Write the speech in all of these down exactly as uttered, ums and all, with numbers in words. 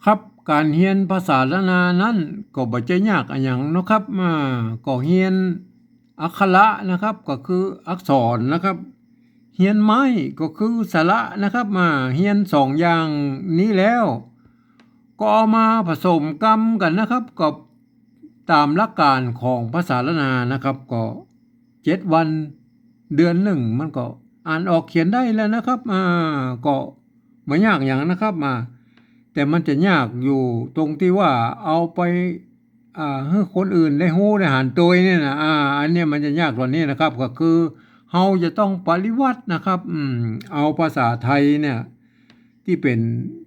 ครับ ก๋านเฮียนภาษาล้านนานั้นก็บ่ใจ้ยากอะหยังเนาะครับ อ่า ก็เฮียนอักขระนะครับ ก็คืออักษรนะครับ เฮียนไม้ก็คือสระนะครับ อ่า เฮียนสองอย่างนี้แล้ว ก็เอามาผสมกำกั๋นนะครับ ก็ต๋ามหลักก๋านของภาษาล้านนานะครับ ก็เจ็ดวัน เดือนนึ่ง มันก็อ่านออกเขียนได้แล้วนะครับ อ่า ก็บ่ยากหยังนะครับ อ่า แต่มันจะยากอยู่ตรงตี้ว่าเอาไป อ่า หื้อคนอื่นได้ฮู้ได้หันโตยเนี่ยนะ อ่า อันเนี้ยมันจะยากตรงนี้นะครับ ก็คือเฮาจะต้องปริวัตินะครับ อืม เอาภาษาไทยเนี่ย ตี้เป๋น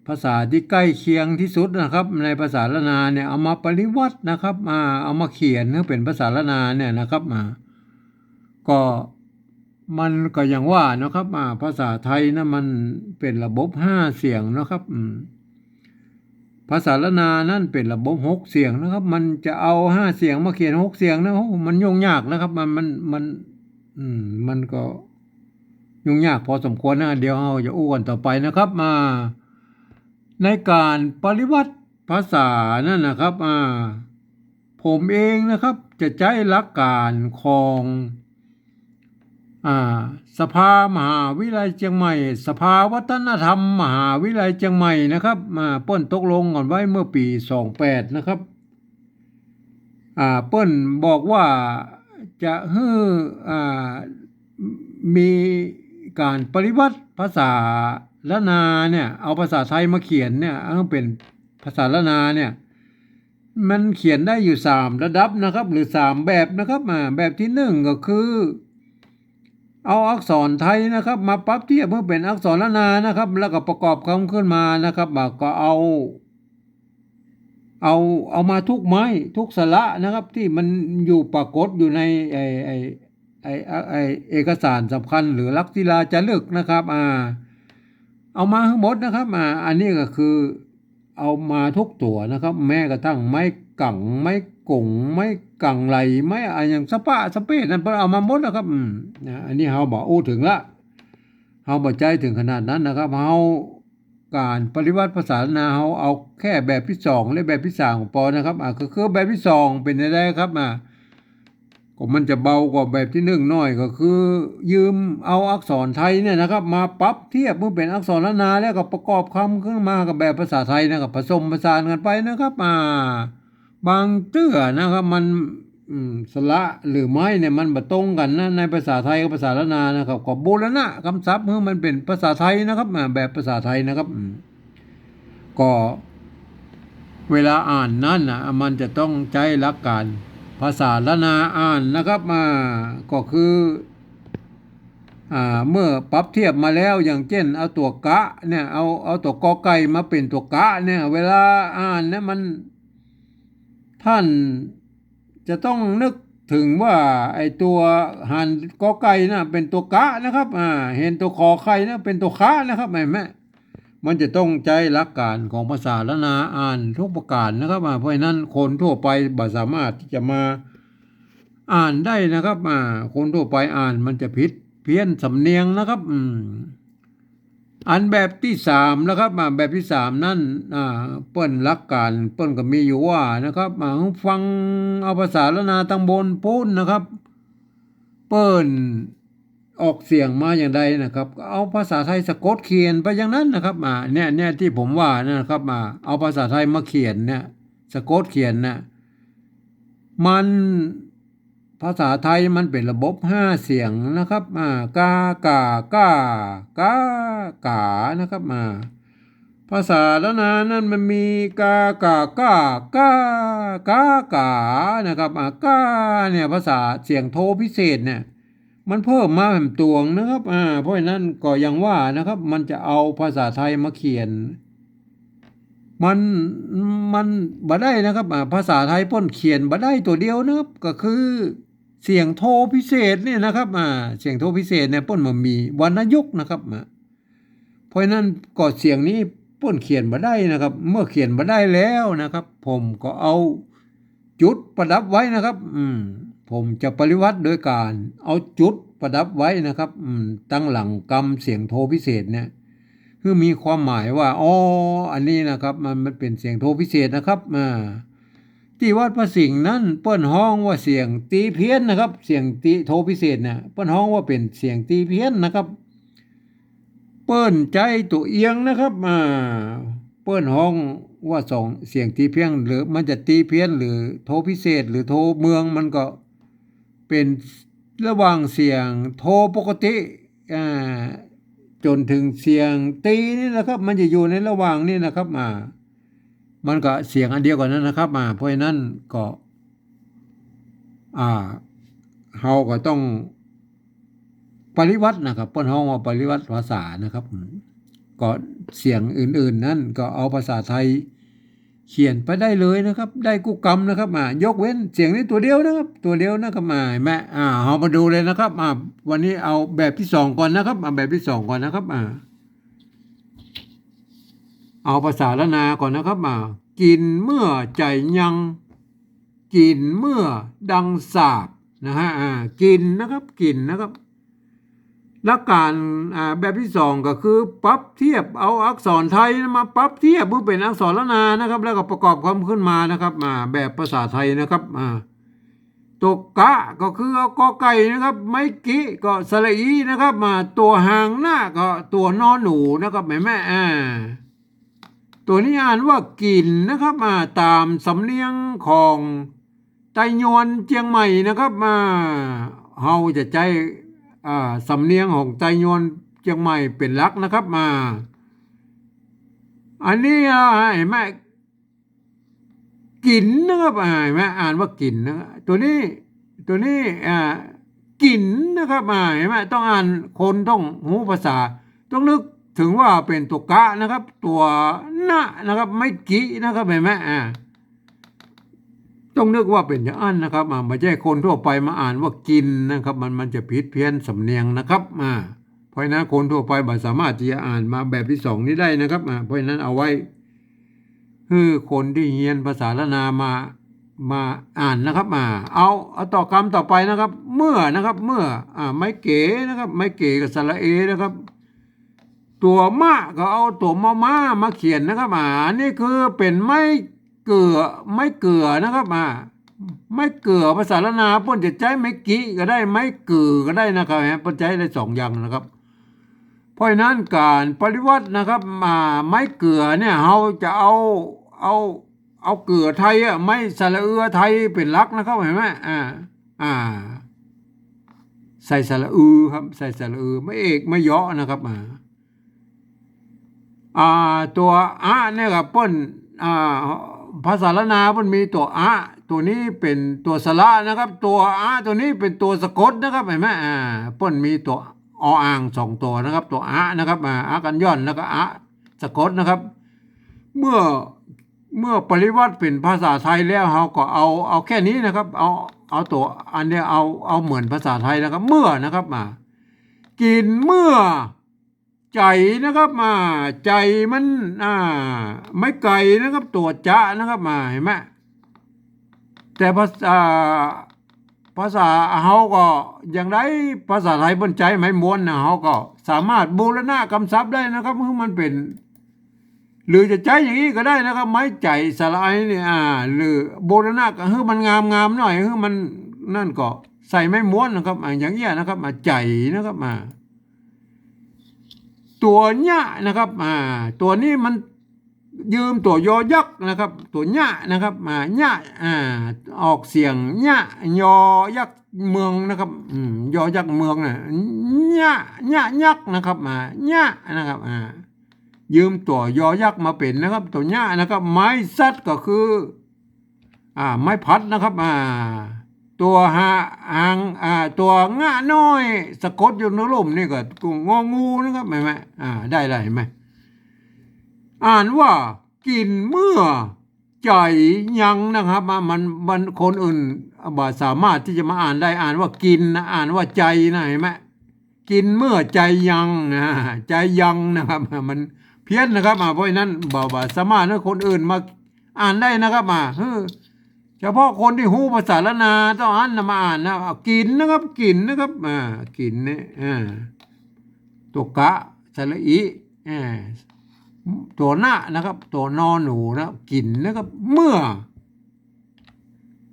ภาษาตี้ใก้เคียงตี้สุดนะครับ ในภาษาล้านนาเนี่ย เอามาปริวัตินะครับ อ่า เอามาเขียนหื้อเป๋นภาษาล้านนาเนี่ยนะครับ อ่า ก็ มันก็อย่างว่าเนาะครับ อ่า ภาษาไทยนะมันเป๋นระบบห้าเสียงเนาะครับ อืม ภาษาล้านนานั้นเป๋นระบบหกเสียงนะครับ มันจะเอาห้าเสียงมาเขียนหกเสียงนะ โอ้ มันยุ่งยากนะครับ มัน มัน มัน อืม มันก็ยุ่งยากพอสมควรนะ เดี๋ยวเฮาจะอู้กั๋นต่อไปนะครับ อ่า ในก๋านปริวัติภาษานั้นนะครับ อ่า ผมเองนะครับ จะใจ๊หลักก๋านของ อ่า สภามหาวิทยาลัยเจียงใหม่ สภาวัฒนธรรมมหาวิทยาลัยเจียงใหม่นะครับ อ่า เปิ้นตกลงกั๋นไว้เมื่อปี๋สองแปดนะครับ อ่า เปิ้นบอกว่าจะหื้อ อ่า มีก๋านปริวัติภาษาล้านนาเนี่ย เอาภาษาไทยมาเขียนเนี่ย หื้อเป๋นภาษาล้านนาเนี่ย มันเขียนได้อยู่สามระดับนะครับ หรือสามแบบนะครับ อ่า แบบตี้นึ่งก็คือ เอาอักษรไทยนะครับ มาปรับเทียบหื้อเป๋นอักษรล้านนานะครับ แล้วก็ประกอบกำขึ้นมานะครับ อ่า ก็เอา เอา เอามาทุกไม้ทุกสระนะครับ ตี้มันอยู่ปรากฏอยู่ในไอ้ ไอ้ ไอ้ ไอ้ ไอ้เอกสารสำคัญหรือหลักศิลาจารึกนะครับ อ่า เอามาหื้อหมดนะครับ อ่า อันนี้ก็คือเอามาทุกตั๋วนะครับ แม้กระทั่งไม้กัง ไม้ก๋ง ไม้กังไหล ไม้อะหยังสะปะสะเปะนั้น เปิ้นเอามาหมดนะครับ อืม นะ อันนี้เฮาบ่อู้เถิงละ เฮาบ่ใจ๊เถิงขนาดนั้นนะครับ เฮา ก๋านปริวัติภาษาล้านนา เฮาเอาแค่แบบตี้สองและแบบตี้สามก็ปอนะครับ อ่า ก็คือแบบตี้สองเป๋นจะใดครับ อ่า ก็มันจะเบากว่าแบบตี้นึ่งหน้อย ก็คือยืมเอาอักษรไทยเนี่ยนะครับ มาปรับเทียบหื้อเป๋นอักษรล้านนา แล้วก็ประกอบกำขึ้นมากับแบบภาษาไทยนะครับ ผสมผสานกั๋นไปนะครับ อ่า บางเตื้อนะครับ มัน อืม สระหรือไม้เนี่ยมันบ่ตรงกั๋นนะ ในภาษาไทยกับภาษาล้านนานะครับ ก็บูรณะกำศัพท์หื้อมันเป๋นภาษาไทยนะครับ อ่า แบบภาษาไทยนะครับ อืม ก็เวลาอ่านนั้นนะ มันจะต้องใจ๊หลักก๋านภาษาล้านนาอ่านนะครับ อ่า ก็คือ อ่า เมื่อปรับเทียบมาแล้ว อย่างเจ้น เอาตั๋วกะเนี่ย เอา เอาตั๋วกอไก่มาเป๋นตั๋วกะเนี่ย เวลาอ่านเนี่ยมัน ท่านจะต้องนึกเถิงว่าไอ้ตั๋วหันกอไก่น่ะเป๋นตั๋วกะนะครับ อ่า หันตั๋วขอไข่น่ะเป๋นตั๋วคะนะครับ หันก่อ มันจะต้องใจ๊หลักก๋านของภาษาล้านนาอ่านทุกประก๋านนะครับ อ่า เพราะฉะนั้นคนทั่วไปบ่สามารถตี้จะมาอ่านได้นะครับ อ่า คนทั่วไปอ่านมันจะผิดเพี้ยนสำเนียงนะครับ อืม อันแบบตี้สามนะครับ อ่า แบบตี้สามนั้น อ่า เปิ้นหลักก๋านเปิ้นก็มีอยู่ว่านะครับ อ่า ฟังเอาภาษาล้านนาตังบนปู๊นนะครับ เปิ้นออกเสียงมาอย่างใดนะครับ ก็เอาภาษาไทยสะกดเขียนไปอย่างนั้นนะครับ อ่า เนี่ย เนี่ยตี้ผมว่านะครับ อ่า เอาภาษาไทยมาเขียนเนี่ย สะกดเขียนน่ะ มัน ภาษาไทยมันเป๋นระบบห้าเสียงนะครับ อ่า กา ก่า ก้า ก๊า ก๋า นะครับ อ่า ภาษาล้านนานั้นมันมีกา ก่า ก้า ก้า ก๊า ก๋า นะครับ อ่า ก้า เนี่ยภาษาเสียงโทพิเศษเนี่ย มันเพิ่มมาแหมตวงนะครับ อ่า เพราะฉะนั้นก็อย่างว่านะครับ มันจะเอาภาษาไทยมาเขียน มัน มันบ่ได้นะครับ อ่า ภาษาไทยเปิ้นเขียนบ่ได้ตั๋วเดียวนะครับ ก็คือเสียงโทพิเศษเนี่ยนะครับ อ่า เสียงโทพิเศษเนี่ยเปิ้นบ่มีวรรณยุกต์นะครับ อ่า เพราะฉะนั้นก็เสียงนี้เปิ้นเขียนบ่ได้นะครับ เมื่อเขียนบ่ได้แล้วนะครับ ผมก็เอาจุดประดับไว้นะครับ อืม ผมจะปริวัติโดยก๋านเอาจุดประดับไว้นะครับ อืม ตังหลังกำเสียงโทพิเศษเนี่ย คือมีความหมายว่า อ๋อ อันนี้นะครับ มัน มันเป๋นเสียงโทพิเศษนะครับ อ่า ตี้วัดพระสิงห์นั้น เปิ้นฮ้องว่าเสียงตี๋เพี้ยนนะครับ เสียงตี๋โทพิเศษเนี่ย เปิ้นฮ้องว่าเป๋นเสียงตี๋เพี้ยนนะครับ เปิ้นใจ๊ตั๋วเอียงนะครับ อ่า เปิ้นฮ้องว่าสอง เสียงตี๋เพี้ยน หรือมันจะตี๋เพี้ยน หรือโทพิเศษ หรือโทเมือง มันก็เป๋นระหว่างเสียงโทปกติ อ่า จ๋นเถิงเสียงตี๋นี่นะครับ มันจะอยู่ในระหว่างนี่นะครับ อ่า มันก็เสียงอันเดียวกั๋นนั้นนะครับ อ่า เพราะฉะนั้นก็ อ่า เฮาก็ต้องปริวัตินะครับ เปิ้นฮ้องว่าปริวัติภาษานะครับ อืม ก็เสียงอื่นๆ นั้นก็เอาภาษาไทยเขียนไปได้เลยนะครับ ได้กู้กำนะครับ อ่า ยกเว้นเสียงนี้ตั๋วเดียวนะครับ ตั๋วเดียวนะครับ อ่า หันก่อ อ่า เฮามาดูเลยนะครับ อ่า วันนี้เอาแบบตี้สองก่อนนะครับ อ่า แบบตี้สองก่อนนะครับ อ่า เอาภาษาล้านนาก่อนนะครับ อ่า กิ๋นเมื่อใจ๋ยัง กิ๋นเมื่อดังสาบ นะฮะ อ่า กิ๋นนะครับ กิ๋นนะครับ หลักก๋าน อ่า แบบตี้สองก็คือปรับเทียบ เอาอักษรไทยมาปรับเทียบหื้อเป๋นอักษรล้านนานะครับ แล้วก็ประกอบกำขึ้นมานะครับ อ่า แบบภาษาไทยนะครับ อ่า ตั๋วกะก็คือเอากอไก่นะครับ ไม้กิก็สระอีนะครับ อ่า ตั๋วหางนะก็ตั๋วนอหนูนะครับ หันก่อ อ่า ตั๋วนี้อ่านว่ากิ๋นนะครับ อ่า ต๋ามสำเนียงของไตยวนเจียงใหม่นะครับ อ่า เฮาจะใจ๊ อ่า สำเนียงของไตยวนเจียงใหม่เป๋นหลักนะครับ อ่า อันนี้ อ่า หันก่อ กิ๋นนะครับ อ่า หันก่อ อ่านว่ากิ๋นนะ ตั๋วนี้ ตั๋วนี้ อ่า กิ๋นนะครับ อ่า หันก่อ ต้องอ่าน คนต้องฮู้ภาษา ต้องนึกเถิงว่าเป๋นตั๋วกะนะครับ ตั๋วนะนะครับ ไม้กินะครับ หันก่อ อ่า ต้องนึกว่าเป๋นอย่างอั้นนะครับ อ่า บ่ใจ้คนทั่วไปมาอ่านว่ากิ๋นนะครับ มัน มันจะผิดเพี้ยนสำเนียงนะครับ อ่า เพราะฉะนั้นคนทั่วไปบ่สามารถตี้จะอ่านมาแบบตี้สองนี้ได้นะครับ อ่า เพราะฉะนั้นเอาไว้ หื้อคนตี้เฮียนภาษาล้านนามา มาอ่านนะครับ อ่า เอา เอาต่อกำต่อไปนะครับ เมื่อนะครับ เมื่อ อ่า ไม้เก๋นะครับ ไม้เก๋กับสระเอนะครับ ตั๋วมะก็เอาตั๋วมอม้ามาเขียนนะครับ อ่า อันนี้คือเป๋นไม้เกือ ไม้เกือนะครับ อ่า ไม้เกือภาษาล้านนาเปิ้นจะใจ๊ไม้กิก็ได้ ไม้เกือก็ได้นะครับ เปิ้นใจ๊ได้สองอย่างนะครับ เพราะฉะนั้นก๋านปริวัตินะครับ อ่า ไม้เกือเนี่ย เฮาจะเอา เอา เอาเกือไทยอะ ไม้สระเอือไทยเป๋นหลักนะครับ หันก่อ อ่า อ่า ใส่สระอือครับ ใส่สระอือ ไม้เอก ไม้เยาะนะครับ อ่า อ่า ตั๋วอะเนี่ยครับ เปิ้น อ่า ภาษาล้านนาเปิ้นมีตั๋วอะ ตั๋วนี้เป๋นตั๋วสระนะครับ ตั๋วอะตั๋วนี้เป๋นตั๋วสะกดนะครับ หันก่อ อ่า เปิ้นมีตั๋วออ่างสองตั๋วนะครับ ตั๋วอะนะครับ อ่า อะกัญญอน แล้วก็อะสะกดนะครับ เมื่อ เมื่อปริวัติเป๋นภาษาไทยแล้ว เฮาก็เอา เอาแค่นี้นะครับ เอา เอาตั๋วอันเนี้ย เอา เอาเหมือนภาษาไทยนะครับ เมื่อนะครับ อ่า กิ๋นเมื่อใจ๋นะครับ อ่า ใจ๋มัน อ่า ไม้ไก่นะครับ ตั๋วจะนะครับ อ่า หันก่อ แต่ภาษา ภาษาเฮาก็อย่างใด ภาษาไทยเปิ้นใจ๊ไม้ม้วนนะ เฮาก็สามารถบูรณะกำศัพท์ได้นะครับ หื้อมันเป๋น หรือจะใจ๊อย่างอี้ก็ได้นะครับ ไม้ใจ๋สระไอเนี่ย อ่า หรือบูรณะก็หื้อมันงามๆ หน่อย หื้อมันนั่นก็ใส่ไม้ม้วนนะครับ อ่า อย่างเอี้ยนะครับ อ่า ใจ๋นะครับ อ่า ตั๋วเนี้ยนะครับ อ่า ตั๋วนี้มันยืมตั๋วยอยักษ์นะครับ ตั๋วเนี้ยนะครับ อ่า เนี้ย อ่า ออกเสียงเนี้ย ยอยักษ์เมืองนะครับ อืม ยอยักษ์เมืองนะ เนี้ย เนี้ยยักษ์นะครับ อ่า เนี้ยนะครับ อ่า ยืมตั๋วยอยักษ์มาเป๋นนะครับ ตั๋วเนี้ยนะครับ ไม้สัตว์ก็คือ อ่า ไม้พัดนะครับ อ่า ตั๋วหา หาง อ่า ตั๋วงะน้อย สะกดอยู่ในลุ่มนี่ก็ งองูนะครับ หันก่อ อ่า ได้แล้ว หันก่อ อ่านว่ากิ๋นเมื่อใจ๋ยังนะครับ อ่า มัน มัน คนอื่นบ่สามารถตี้จะมาอ่านได้ อ่านว่ากิ๋นนะ อ่านว่าใจ๋นะ หันก่อ กิ๋นเมื่อใจ๋ยังนะ ใจ๋ยังนะครับ มันเพี้ยนนะครับ อ่า เพราะฉะนั้นบ่ บ่สามารถหื้อคนอื่นมาอ่านได้นะครับ อ่า หื้อเฉพาะคนตี้ฮู้ภาษาล้านนาเต้าอั้นนะมาอ่านนะ อ่า กิ๋นนะครับ กิ๋นนะครับ อ่า กิ๋นเนี่ย อ่า ตั๋วกะ สระอิ เออ ตั๋วนะนะครับ ตั๋วนอหนูนะ กิ๋นนะครับ เมื่อ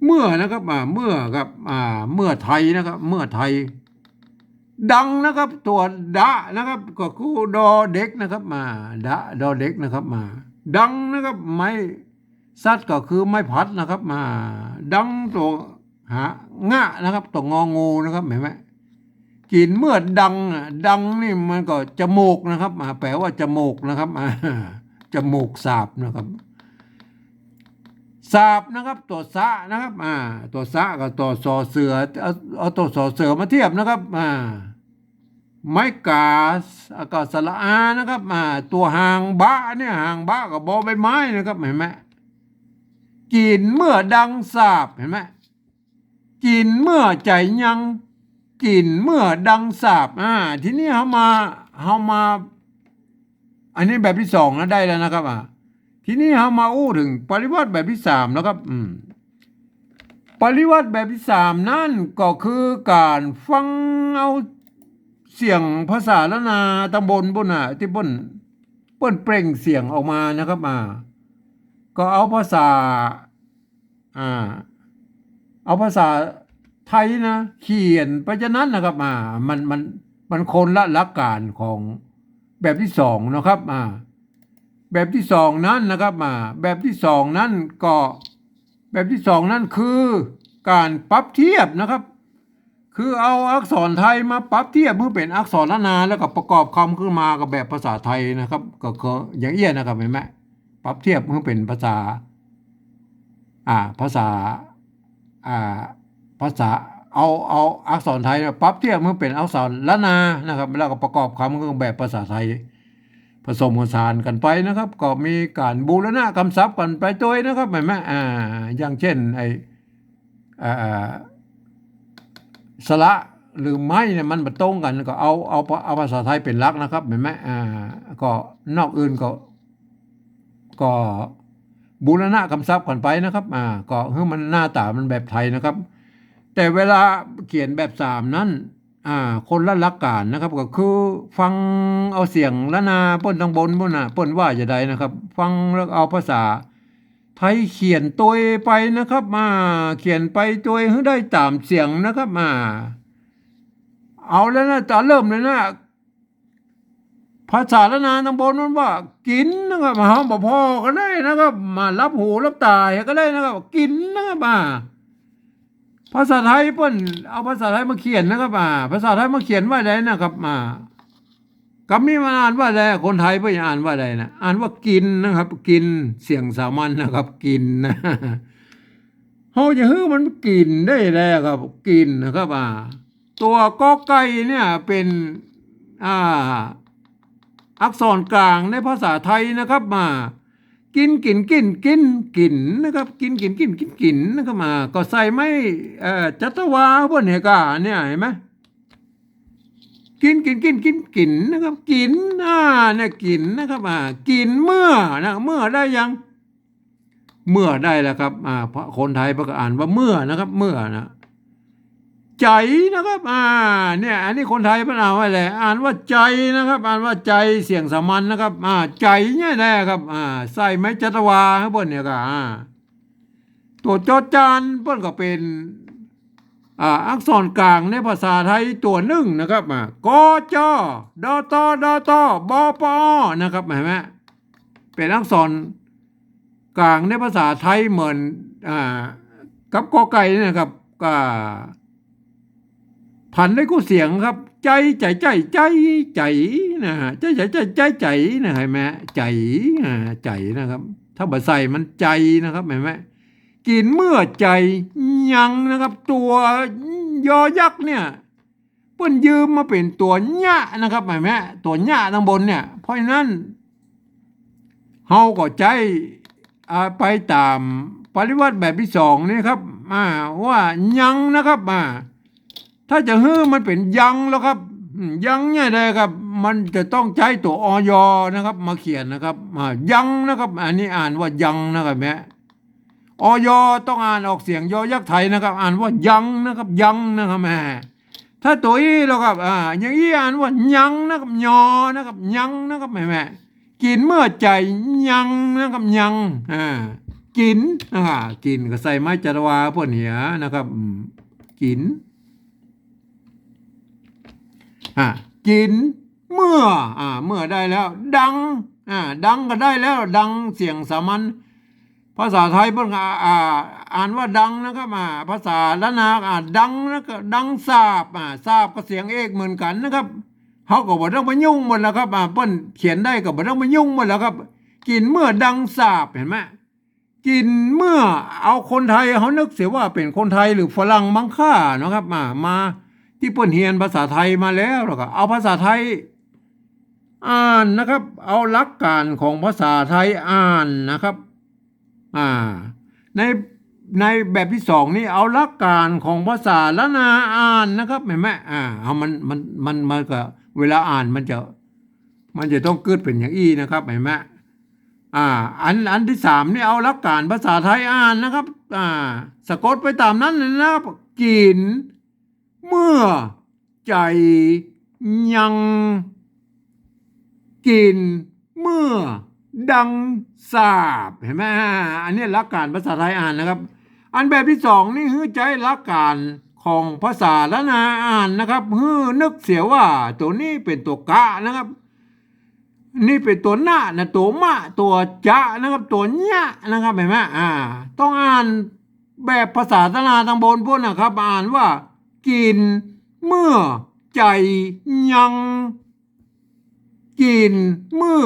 เมื่อนะครับ อ่า เมื่อครับ อ่า เมื่อไทยนะครับ เมื่อไทย ดังนะครับ ตั๋วดะนะครับ ก็คือดอเด็กนะครับ มา ดะ ดอเด็กนะครับ มา ดังนะครับ ไม้สัตว์ก็คือไม้พัดนะครับ มา ดัง ตั๋วหา งะนะครับ ตั๋วงองูนะครับ หันก่อ กิ๋นเมื่อดังอะ ดังนี่มันก็จมูกนะครับ อ่า แป๋ว่าจมูกนะครับ อ่า จมูกสาบนะครับ สาบนะครับ ตั๋วสะนะครับ อ่า ตั๋วสะกับตั๋วสอเสือ เอา เอาตั๋วสอเสือมาเทียบนะครับ อ่า ไม้ก๋า แล้วก็สระอานะครับ อ่า ตั๋วหางบะเนี่ย หางบะกับบอใบไม้นะครับ หันก่อ กิ๋นเมื่อดังสาบ หันก่อ กิ๋นเมื่อใจ๋ยัง กิ๋นเมื่อดังสาบ อ่า ทีนี้เฮามา เฮามา อันนี้แบบตี้สองนะ ได้แล้วนะครับ อ่า ทีนี้เฮามาอู้เถิงปริวรรตแบบตี้สามนะครับ อืม ปริวรรตแบบตี้สามนั้นก็คือก๋านฟังเอาเสียงภาษาล้านนาตำบลปู้นน่ะ ตี้เปิ้น เปิ้นเปล่งเสียงออกมานะครับ อ่า ก็เอาภาษา อ่า เอาภาษาไทยนะ เขียนไปจะนั้นนะครับ อ่า มัน มัน มันคนละหลักก๋านของแบบตี้สองนะครับ อ่า แบบตี้สองนั้นนะครับ อ่า แบบตี้สองนั้นก็ แบบตี้สองนั้นคือก๋านปรับเทียบนะครับ คือเอาอักษรไทยมาปรับเทียบหื้อเป๋นอักษรล้านนา แล้วก็ประกอบกำขึ้นมากับแบบภาษาไทยนะครับ ก็คืออย่างเอี้ยนะครับ หันก่อ ปรับเทียบหื้อเป๋นภาษา อ่า ภาษา อ่า ภาษา เอา เอาอักษรไทยมาปรับเทียบหื้อเป๋นอักษรล้านนานะครับ แล้วก็ประกอบกำขึ้นแบบภาษาไทย ผสมผสานกั๋นไปนะครับ ก็มีก๋านบูรณะกำศัพท์กั๋นไปตวยนะครับ หันก่อ อ่า อย่างเช่น ไอ้ อ่า สระหรือไม้เนี่ยมันบ่ตรงกั๋น ก็เอา เอา เอาภาษาไทยเป๋นหลักนะครับ หันก่อ อ่า ก็นอกอื่นก็ ก็บูรณะกำศัพท์กั๋นไปนะครับ อ่า ก็หื้อมันหน้าต๋ามันแบบไทยนะครับ แต่เวลาเขียนแบบสามนั้น อ่า คนละหลักก๋านนะครับ ก็คือฟังเอาเสียงล้านนาเปิ้นตำบลปู้นน่ะ เปิ้นว่าจะใดนะครับ ฟังแล้วเอาภาษาไทยเขียนตวยไปนะครับ อ่า เขียนไปตวยหื้อได้ต๋ามเสียงนะครับ อ่า เอาแล้วนะ จะเริ่มเลยนะ ภาษาล้านนาตำบลปู้นว่ากิ๋นนะครับ เฮาบ่ผ่อก็ได้นะครับ มาหลับหูหลับต๋าก็ได้นะครับ กิ๋นนะครับ อ่า ภาษาไทยเปิ้นเอาภาษาไทยมาเขียนนะครับ อ่า ภาษาไทยมาเขียนว่าใดนะครับ อ่า กำนี้มันอ่านว่าใด คนไทยเปิ้นอ่านว่าใดนะ อ่านว่ากิ๋นนะครับ กิ๋น เสียงสามัญนะครับ กิ๋นนะ เฮาจะหื้อมันกิ๋นได้แลครับ กิ๋นนะครับ อ่า ตั๋วกอไก่เนี่ยเป๋น อ่า อักษรกลางในภาษาไทยนะครับ มา กิ๋น กิ๋น กิ๋น กิ๋น กิ๋นนะครับ กิ๋น กิ๋น กิ๋น กิ๋น กิ๋นนะครับ มา ก็ใส่ไม้ เอ่อ จัตวาเปิ้นเนี่ยก็เนี่ย หันก่อ กิ๋น กิ๋น กิ๋น กิ๋น กิ๋นนะครับ กิ๋น อ่า เนี่ย กิ๋นนะครับ อ่า กิ๋นเมื่อนะ เมื่อได้ยัง เมื่อได้แล้วครับ อ่า เพราะคนไทยเปิ้นก็อ่านว่าเมื่อนะครับ เมื่อนะ ใจ๋นะครับ อ่า เนี่ย อันนี้คนไทยเปิ้นอ่านว่าอะไร อ่านว่าใจ๋นะครับ อ่านว่าใจ๋ เสียงสามัญนะครับ อ่า ใจ๋เนี่ยแหละครับ อ่า ใส่ไม้จัตวาหื้อเปิ้นเนี่ยก็ อ่า ตั๋วจอจานเปิ้นก็เป๋น อ่า อักษรกลางในภาษาไทยตั๋วนึ่งนะครับ อ่า ก จ ด ต ด ต บ ป อ นะครับ หันก่อ เป๋นอักษรกลางในภาษาไทยเหมือน อ่า กับกอไก่นี่นะครับ ก็ผันได้กู้เสียงครับ ใจ๋ ใจ๋ ใจ๋ ใจ๋ ใจ๋นะฮะ ใจ๋ ใจ๋ ใจ๋ ใจ๋ ใจ๋นะ หันก่อ ใจ๋ อ่า ใจ๋นะครับ ถ้าบ่ใส่มันใจ๋นะครับ หันก่อ กิ๋นเมื่อใจ๋ยังนะครับ ตั๋วยอยักษ์เนี่ย เปิ้นยืมมาเป๋นตั๋วเยียะนะครับ หันก่อ ตั๋วเยียะตางบนเนี่ย เพราะฉะนั้น เฮาก็ใจ๊ อ่า ไปต๋ามปริวรรตแบบตี้สองนี่ครับ อ่า ว่ายังนะครับ อ่า ถ้าจะหื้อมันเป๋นยังแล้วครับ อืม ยังเนี่ยแหละครับ มันจะต้องใจ๊ตั๋ว อย นะครับ มาเขียนนะครับ อ่า ยังนะครับ อันนี้อ่านว่ายังนะครับ หันก่อ อย ต้องอ่านออกเสียงยอยักษ์ไทยนะครับ อ่านว่ายังนะครับ ยังนะครับ แหม ถ้าตั๋วอี้แล้วครับ อ่า อย่างอี้อ่านว่ายังนะครับ ยอนะครับ ยังนะครับ แหม กิ๋นเมื่อใจ๋ยังนะครับ ยัง อ่า กิ๋น อ่า กิ๋นก็ใส่ไม้จัตวาพ่นเหียนะครับ อืม กิ๋น อ่า กิ๋นเมื่อ อ่า เมื่อได้แล้ว ดัง อ่า ดังก็ได้แล้ว ดังเสียงสามัญ ภาษาไทยเปิ้นก็ อ่า อ่านว่าดังนะครับ อ่า ภาษาล้านนา อ่า ดังนะก็ดังสาบ อ่า สาบก็เสียงเอกเหมือนกั๋นนะครับ เฮาก็บ่ต้องไปยุ่งมันแล้วครับ อ่า เปิ้นเขียนได้ก็บ่ต้องไปยุ่งมันแล้วครับ กิ๋นเมื่อดังสาบ หันก่อ กิ๋นเมื่อ เอาคนไทย เฮานึกเสียว่าเป๋นคนไทยหรือฝรั่งมังค่านะครับ มา มาตี้เปิ้นเฮียนภาษาไทยมาแล้ว แล้วก็เอาภาษาไทยอ่านนะครับ เอาหลักการของภาษาไทยอ่านนะครับ อ่า ใน ในแบบตี้สองนี่เอาหลักการของภาษาล้านนาอ่านนะครับ หันก่อ อ่า เอามัน มัน มัน มันก็ เวลาอ่านมันจะ มันจะต้องกึ๊ดเป๋นอย่างอี้นะครับ หันก่อ อ่า อัน อันตี้สามนี่เอาหลักการภาษาไทยอ่านนะครับ อ่า สะกดไปต๋ามนั้นเลยนะครับ กิ๋นเมื่อใจ๋ยัง กิ๋นเมื่อดังสาบ หันก่อ อ่า อันนี้หลักการภาษาไทยอ่านนะครับ อันแบบตี้สองนี่หื้อใจ๊หลักการของภาษาล้านนาอ่านนะครับ หื้อนึกเสียว่าตั๋วนี้เป๋นตั๋วกะนะครับ นี่เป๋นตั๋วนะนะ ตั๋วมะ ตั๋วจะนะครับ ตั๋วเยียะนะครับ หันก่อ อ่า ต้องอ่านแบบภาษาล้านนาตางบนปู๊นนะครับ อ่านว่า กิ๋นเมื่อใจ๋ยัง กิ๋นเมื่อ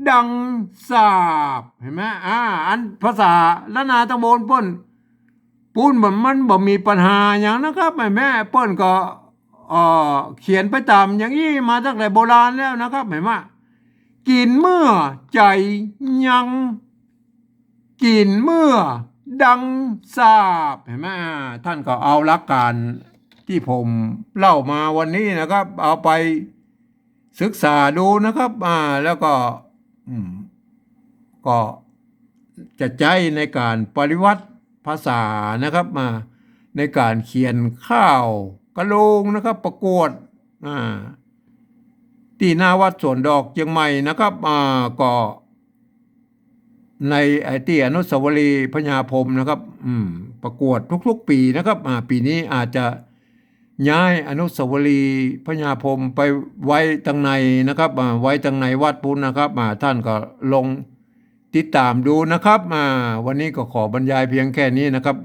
ดังสาบ หันก่อ อ่า อันภาษาล้านนาตางบนปู๊น ปู๊นมัน มันบ่มีปัญหาหยังนะครับ หันก่อ เปิ้นก็ เอ่อ เขียนไปต๋ามอย่างอี้มาตั้งแต่โบราณแล้วนะครับ หันก่อ กิ๋นเมื่อใจ๋ยัง กิ๋นเมื่อดังสาบ หันก่อ อ่า ต้านก็เอาหลักการตี้ผมเล่ามาวันนี้นะครับ เอาไปศึกษาดูนะครับ อ่า แล้วก็ อืม ก็จะใจ๊ในก๋านปฏิวัติภาษานะครับ อ่า ในก๋านเขียนข่าวกะโลงนะครับ ประกวด อ่า ตี้หน้าวัดสวนดอกเจียงใหม่นะครับ อ่า ก็ ในไอ้ตี้อนุสาวรีย์พญาพรหมนะครับ อืม ประกวดทุกๆ ปี๋นะครับ อ่า ปี๋นี้อาจจะย้ายอนุสาวรีย์พญาพรหมไปไว้ตังในนะครับ อ่า ไว้ตังในวัดปู๊นนะครับ อ่า ต้านก็ลองติดต๋ามดูนะครับ อ่า วันนี้ก็ขอบรรยายเพียงแค่นี้นะครับ